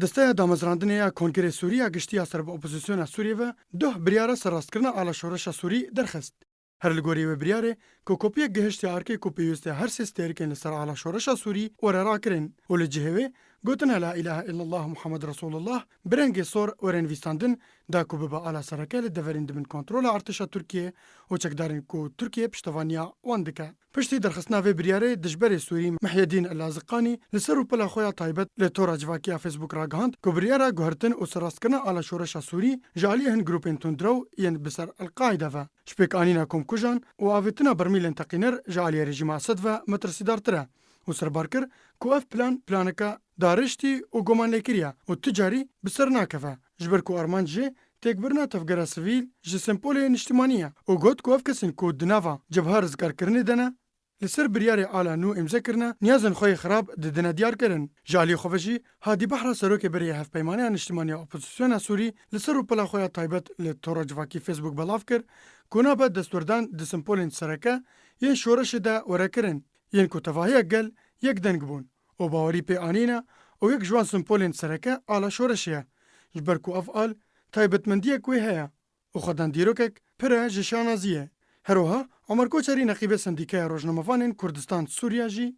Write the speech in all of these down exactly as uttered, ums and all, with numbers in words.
Desteya damezrandinê ya Kongrê Sûrî ya Giştî ya ser bi opozîsyona Sûriyê ve duh biryara serrastkirina ala şoreşa Sûrî derxist. Her li gorî wê biryarê ku kopiyek gihiştiye arkê ku pêwîst e her sê stêrikên li ser ala şoreşa Sûrî were rakirin û li cihê wê gotina La îlahe îllallah Muhammed Resulullah bi rengê sor were nivîsandin, da ku bibe ala sereke li deverên di bin kontrola artêşa Tirkiyê û çekdarên ku Tirkiye piştevaniya wan dike. Piştî derxistina vê biryarê dijberê Sûrî Mihyedîn Laziqanî li ser rûpela xwe ya taybet li tora civakî ya Facebook ragihand ku biryara guhertin û serrastkirina ala şoreşa Sûrî ji aliyê hin grûpên tundrew yên bi ser El-Qaîde ve, ji pêkanîna komkujan û avêtina bermîlên teqîner ji aliyê rejîma Esed ve metirsîdartir e û serbar kir ku ev plan planeke darêştî û gomanlêkirî ye û tu carî bi ser nakeve, ji ber ku armanc jê têkbirina tevgera sivîl ji sempolê niştimanî ye û got ku ev kesên ku di nava cebha rizgarkirinê de ne, li ser biryarê ala nû îmze kirine, niyazên xwe yê xirab didine diyarkirin. Ji aliyê xwe ve jî Hadî Behra, serokê berê yê Hevpeymaneya Niştimanî ya Opozîsyona Sûrî, li ser rûpela xwe ya taybet li tora civakî Facebook belav kir ku nabe destwerdan di simpolên sereke yên şoreşê de were kirin, yên ku tevahiya gel yek deng bûn û bawerî pê anîne û yek ji wan simpolên sereke ala şoreşê ye, ji ber ku ev al taybetmendiyek wê heye û xwedan dîrokek pir e ji şanaziyê. Her wiha Omer Koçerî, neqîbê Sendîkeya Rojnamevanên Kurdistan Sûriya jî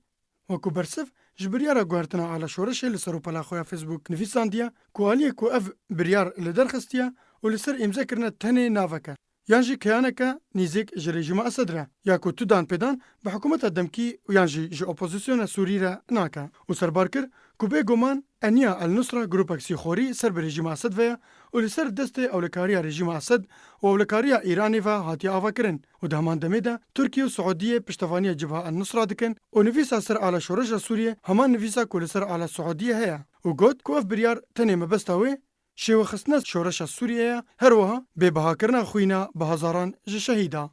wekî bersiv ji biryara guhertina ala şoreşê li ser rûpela xwe ya Facebook nivîsandiye ku aliyê ku ev biryar li derxistiye û li ser îmze kirine tenê naveke yan jî keyaneke nîzîk ji rejîma Esed re ya ku tu danpêdan bi hikûmeta demkî û yan jî ji opozîsyona Sûrî re nake û serbar kir ku bêguman Eniya El Nusra grûpek sîxorî ser bi rejîma Esed ve ye û li ser destê ewlekariya rejîma Esed û ewlekariya Îranê ve hatiye avakirin û di heman demê de Tirkiye û Siûdiyê piştevaniya Cibha El Nusra dikin û nivîsa ser ala şoreşa Sûriyê heman nivîsa ku li ser ala Siûdiyê heye û got ku ev biryar tenê mebesta wê şêwexistina şoreşa Sûriyê ye, her wiha bêbihakirina xwîna bi hezaran ji şehîda.